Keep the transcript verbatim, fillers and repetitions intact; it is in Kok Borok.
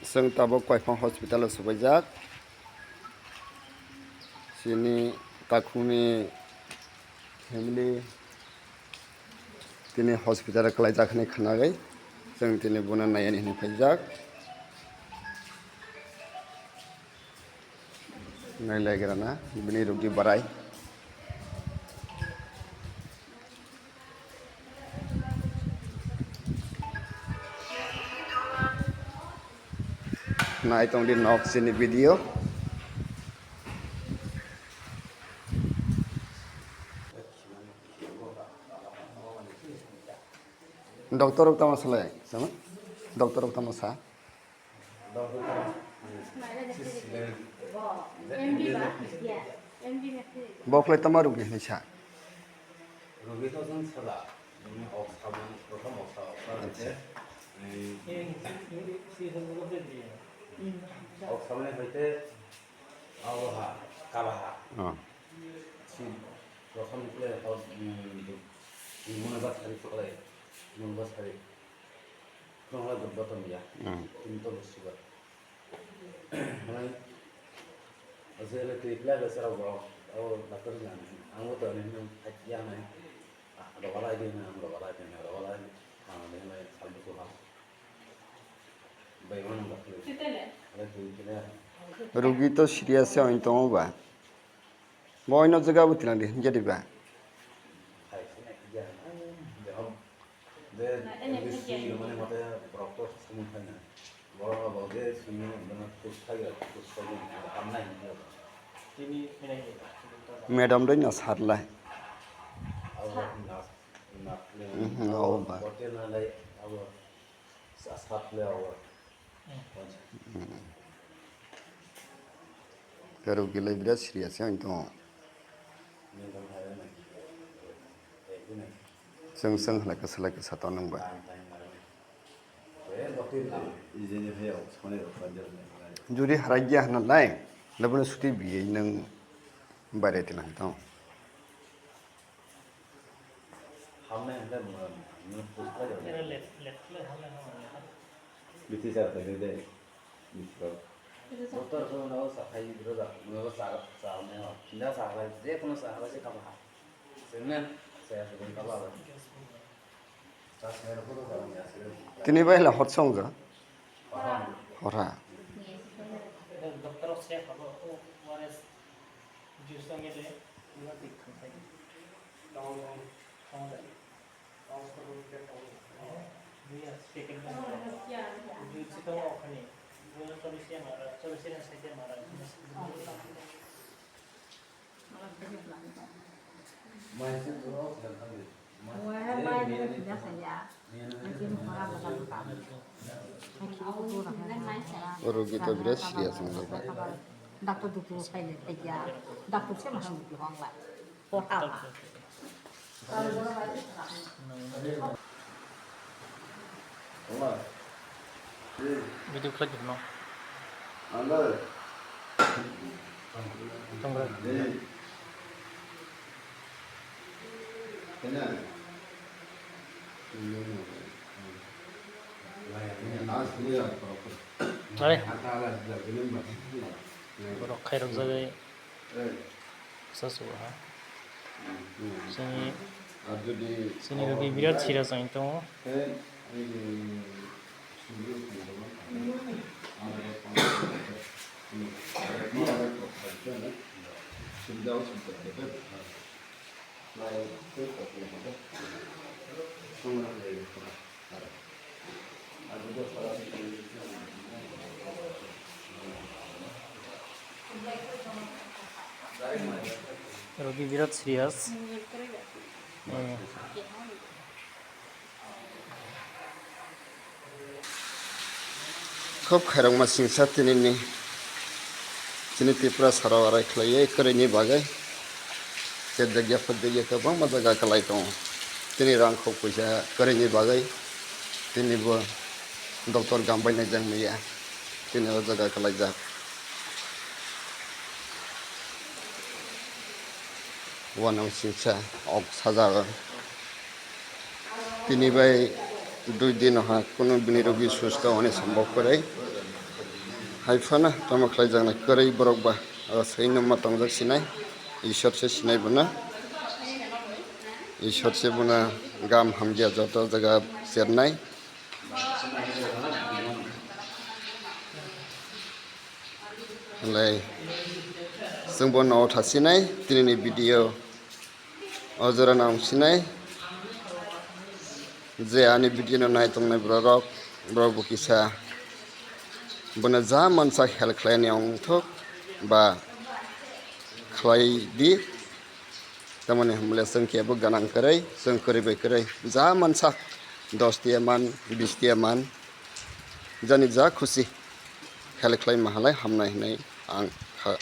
Chwng tabuk Koiphang hospital o swbaijak. Chini takhukni family tini hospital o kwlaijak hinwi khnagwi chwng tini bono naiyani hinwi phaijak. Nailaigrana bini rogi barai. Nai tong di nok chini video. Doctor rok tamo salai, sama? Doctor rok tamo sa? Bo khlai tamo rok ni hinwi sa? Rogi to chwng sala, nini oksa mani, prothom oksa, oksa rok se, oksa mani hoite, abo ha, kaba ha. Oh. Si, prothom kle ho, mm, mona ba sari kole, mona ba sari. Kong la gud bottom ya. Hmm. Tini to busi ba. Hai. Ase le twi pla le sara go. Abo doctor ni ang. Ang bo to ni ni thak ya nai. Ah, ro wala di na, ro wala di na, ro wala di. Ah, de nai sal bu ha. Bai wan ba. Ale twi pla. Rogi to serious se oin tongo ba. Bo oino jaga bo tilang di, hinkhe diba? Madam doi no sar lai. Mhm, oh, ba. Khe rogi lai birat serious wng tongo. Chwng chwng halai kasa lai kasa tongo nang bai. Juri harai ya hwnalai, labano suti biyai nang baire tilang tongo. Hamnai hwnkhe nwng, nwng pus khlai rw. Era left, left khlai hamnai hwnba. Bithi char khaide de. Bithi rok. Doctor ko no sa khai rw da. Nwng sa sa ne ho. Kinda sa khai, je kono sa khai se kaba ha. Sengmen sa ya se kaba ha. Sa se ro ko sa ya se. Tini bai la hot song ja. Hora. Doctor se habo O R S juice song de. Oro kita biras serious nang bai. Doctor dutu sai le thai ya. Doctor se mahang dutu hong la. Video khlai di no. Tong bre. Are. Borok khairok jagwi. Sa sugo ha. Chini, chini rogi birat serious wng tongo. Rogi birat serious. Eh. Khub khairokma singsa tinini. Chini Tripura sarao arai khlaiwi kwrwini bagwi. Chejak ya phajak ya kwbangma jaga kwlai tongo. Tini rang khok puisa kwrwini bagwi tini bo doctor gam bai naijak maya. Tini o jaga kwlaijak. Uanw singsa ok sajagw. Tini bai dui din ha kunu bini rogi susto hwnwi sambok kwrwi. Hai phano tamo khlaijaknai kwrwi borok ba, o swi nungma tongjak sinai, Ishwar se sinai bono, Ishwar se bono gam hamya joto jaga chernai. Lai chwng bo nogo thasinai tini ni video. O jora nang sinai je ani video no nai tongnai borok, borok bo kisa bono ja mansa help khlai ni ongthok ba khlai di. Tamoni hwnle chwng kebo ganang kwrwi, chwng kwrwi bai kwrwi ja mansa dos tiya man, bis tiya man, jani ja khusi help khlai mahalai hamnai hinwi ang kha.